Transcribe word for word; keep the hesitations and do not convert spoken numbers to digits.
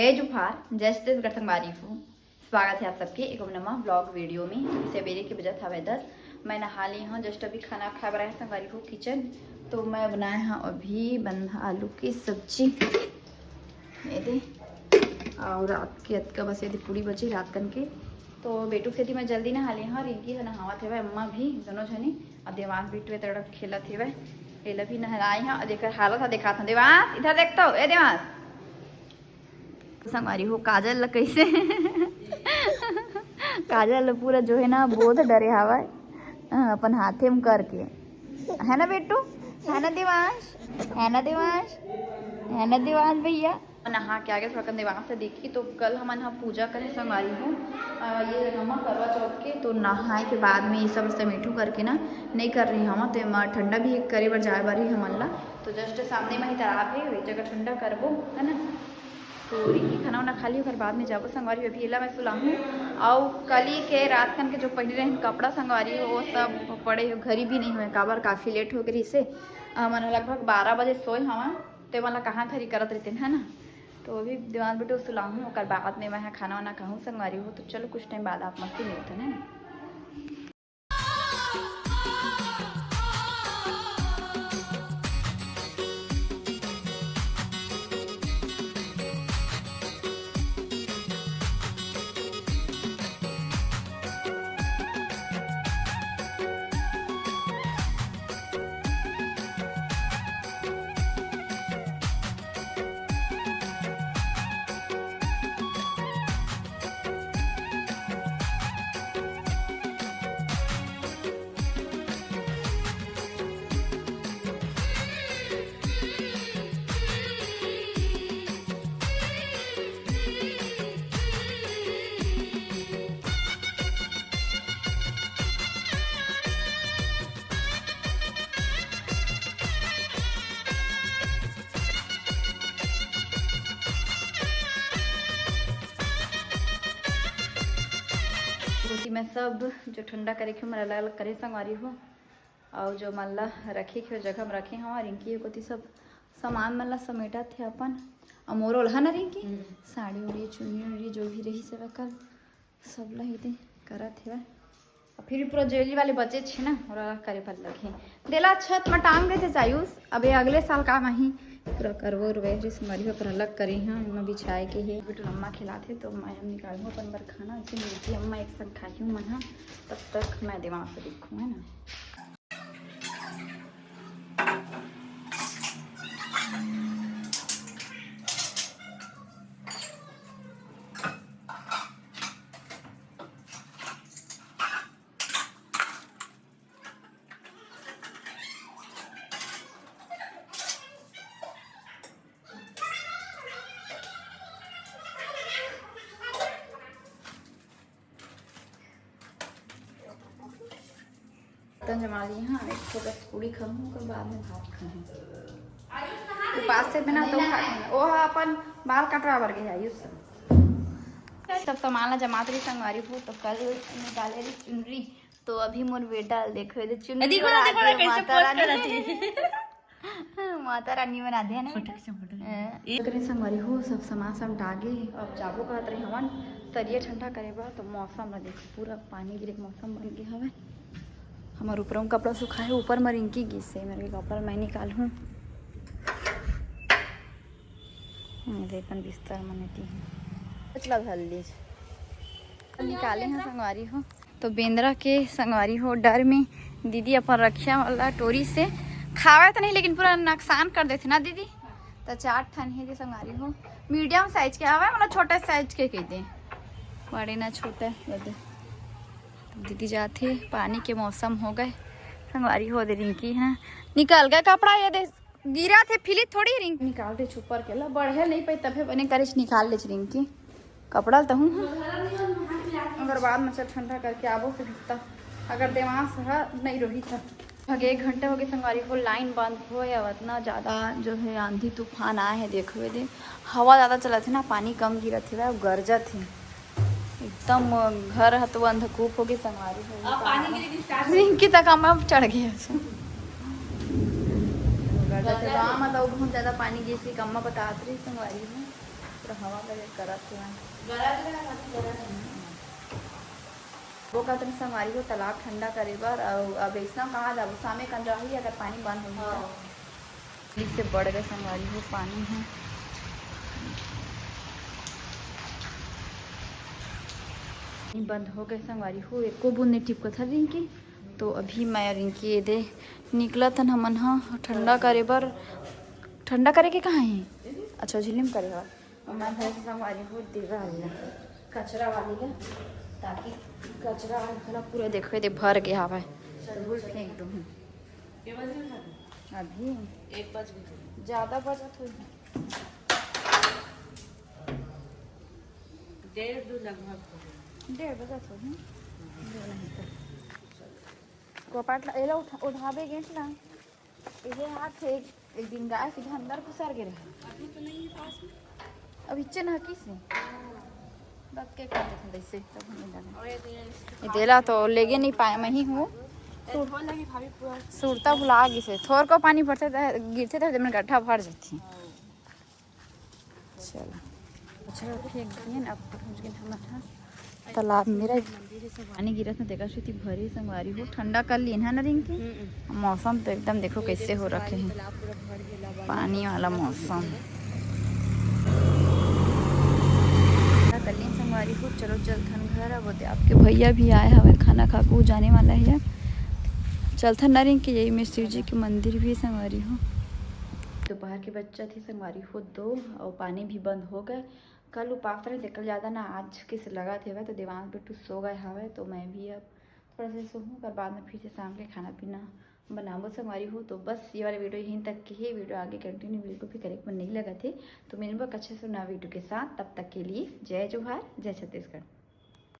जय जोहार, जय छत्तीसगढ़ संगवारी हो। स्वागत है आप सबके एक नवा ब्लॉग वीडियो में। तो सबेरे के बजत हवे दस, मैं नहा ली हूँ, जस्ट अभी खाना खाए बर आए संगवारी हो किचन। तो मैं बनाए हूँ अभी बंधा आलू की सब्जी, ये दे, और रात के अतका बस ये दे पूड़ी बची रात कन के। तो बेटू के सेती मैं जल्दी नहा ली हूँ, रिंकी है नहावत हेवय, अम्मा भी, दोनों झनी। अब देवांश बेटू ए तरफ खेलत हेवय, एला भी नहलाए हूँ। और एकर हालत ह दिखात हूँ, देवांश इधर देख तो, ए देवांश, संगवारी हो, काजल ल कइसे काजल ल पूरा जो है ना बोध डरे हावय, हाँ, अपन हाथे म करके, है ना बेटू, है ना देवांश, है ना देवांश, है ना देवांश भैया। नहा के आगे थोड़ा कन देवांश से देखी तो कल हमन ह पूजा करे संगवारी हो, अ, ये जगह म करवा चौथ के, तो नहाए के बाद में ये सब समेटू करके ना नहीं कर रही हम, तो एमा ठंडा भी करे बर जाए बर ही हमन ला। तो जस्ट सामने में ही तालाब है, वही जगह ठंडा करबो, है ना। तो रिंकी खाना वाना खा ली, ओकर बाद में जाबो संगवारी। अभी एला मैं सुलाहूँ, अउ कली के रात खन के जो पहने रहन कपड़ा संगवारी, वो सब पड़े हो, घरी भी नहीं हुए, काबर काफ़ी लेट हो गई से। हमन लगभग बारह बजे सोए हवा, तो एमन ला कहाँ घरी करत रहते है ना। तो अभी दीवान बेटू सुलाहूँ, ओकर बाद में मैं खाना वाना खाहूँ संगवारी हो। तो चलो कुछ टाइम बाद आप मन से मिलते हैं, है ना। मैं सब जो ठंडा करे के मन अलग अलग करे संगवारी हो, और जो मन ला रखे के जगह में रखे हवा। रिंकी कोती सब सामान मन ला समेटत हे अपन, अउ मोर ओलहा ना रिंकी, साड़ी उड़ी, चुन्नी उड़ी, जो भी रही सब कल सब ला ही दे करत हेवय। अउ फिर पूरा ज्वेलरी वाले बचे छे ना, ओला करे बर लगही। देला छत म टांग देते आयुष, अबे अगले साल काम आही। पूरा करवो रुवे रे संगवारी हो, पूरा अलग करे हां, एमा बिछाए के हे। बेटू अम्मा खिलाथे तो मैं हम निकालहूं अपन बर खाना, इसे मिलती अम्मा एक संग खाही मन हा। तब तक मैं दिमाग से देखूं, है ना। बर्तन जमा लिए हां, एक ठो बस पूड़ी खाहूं, ओकर बाद में भात खाहूं। उपास से बिना तो खा, ओ हा अपन बाल कटवा बर गए आयुष से। सब सामान ला जमात रही संगवारी हो, तो कल निकाले रही चुनरी, तो अभी मोर बेटा ल देखो, ये चुनरी देखो ना, ओढ़ा देखो ना, के कैसे माता pose रानी। करत हे। माता रानी बना दे ना। फोटो खींचो, फोटो खींचो। हाँ। एकरे संगवारी हो, सब सामान समटा गे। अब जाबो कहत रही हमन तरिया ठंडा करे बर, तो मौसम ला देखो, पूरा पानी गिरे के मौसम बन गे हवे। हमर ऊपर में कपड़ा सुखाए, ऊपर में रिंकी गिस हे, मेरे कपड़ा मैं निकालहूँ। ये दे अपन बिस्तर मन एती हूँ। कुछ ला धर लीज। निकाले हैं संगवारी हो। तो बेंदरा के संगवारी हो डर में दीदी अपन रखिया वाला टोरी से खावे तो नहीं, लेकिन पूरा नुकसान कर देथे ना दीदी। तो चार ठन हे जे संगवारी हो, मीडियम साइज के आवे, मतलब छोटा साइज के कह दे, बड़े ना छोटा। ये दे। दीदी जाथे, पानी के मौसम हो गए संगवारी हो, दे रिंकी है ना, निकल गए कपड़ा, ये दे गिरा थे फिली थोड़ी रिंकी निकाल दे छुपर के ला, बढ़े नहीं पाई तभे बने करे निकाल ले रिंकी। कपड़ा ल तहूँ, हाँ। अगर बाद में चल ठंडा करके आबो से भित्ता, अगर देवांश ह नहीं रोही था। अगे एक घंटा हो गए संगवारी हो, लाइन बंद हो या इतना ज़्यादा जो है आंधी तूफान आए है। देखो ये दे, हवा ज़्यादा चलत है ना, पानी कम गिरत है, गरजत है एकदम। घर ह तो अंधकूप हो गए संगवारी हो। अब पानी गिरे की start रिंकी तक अम्मा चढ़ गए। गरजत है, गाँव में तो बहुत ज़्यादा पानी गिर के अम्मा बतात रही संगवारी हो। तो तो हवा लगे करत हे। गरज रहे, मत गरज। वो कहते हैं संगवारी हो तालाब ठंडा करे बर, अउ अब ऐसा कहाँ जाबो, शामे कन जाही अगर पानी बंद होही तो। हाँ। फिर से बढ़ गए संगवारी हो पानी है। पानी बंद हो गए संगवारी हो, एको बूंद नहीं टिपकत हर रिंकी। तो अभी मैं रिंकी ये दे निकलत हन हमन ह ठंडा करे बर। ठंडा करे के कहाँ है? अच्छा, झिल्ली में करे हवा। मैं भैंस संगवारी हो देवे वाली ला, कचरा वाली ला, ताकि कचरा वाला पूरा देखो दे भर के हवा है। तो वो फेंक दूँ। अभी एक बज गई। ज्यादा बजत होही। डेढ़ दो लगभग हो गया। डेढ़ बजत होही। दो नहीं तो। कोपाट ला, एला उठा, उठाबे गेट ला। ये हाथ से एक, एक दिन गाय सीधा अंदर घुसर के रहे। अभी तो नहीं है पास में। अब इच्चे ना किस ने? दत के कर देते वैसे, तब हम नहीं डालें। और ये तो ये इसके ये देला तो लेगे नहीं पाए, मैं ही हूँ। ये धो लगी भाभी पूरा। सुरता भुला गई से। थोर को पानी पड़ते थे, गिरते थे, तो मैं गड्ढा भर जाती। चलो, अच्छा, फेंक दिए ना, अब पहुँच गए हम यहाँ तालाब मेरा। पानी गिरत ना, देखा सुती भरी संगवारी हो, ठंडा कर लिए है ना रिंकी। मौसम तो एकदम देखो कैसे हो रखे हैं, पानी वाला मौसम। ठंडा कर लिए संगवारी हो, चलो चलथन घर। अब होते आपके भैया भी आए हवे, खाना खा के वो जाने वाला है। चलथन ना रिंकी, यही में शिव जी के मंदिर भी संगवारी हो। दोपहर के बच्चा थी संगवारी हो दो, और पानी भी बंद हो गए। कल उपास रहे थे, कल ज़्यादा ना आज के से लगा थे, तो देवांश बिट्टू सो गए हवे, तो मैं भी अब थोड़ा सा सोहूँ, ओकर बाद में फिर से शाम के खाना पीना बनाबो संगवारी हो। तो बस ये वाला वीडियो यहीं तक के है। वीडियो आगे कंटिन्यू बिल्कुल भी करे के मन नहीं लगा थे, तो मिलबो एक अच्छे से नया वीडियो के साथ। तब तक के लिए जय जोहार, जय छत्तीसगढ़।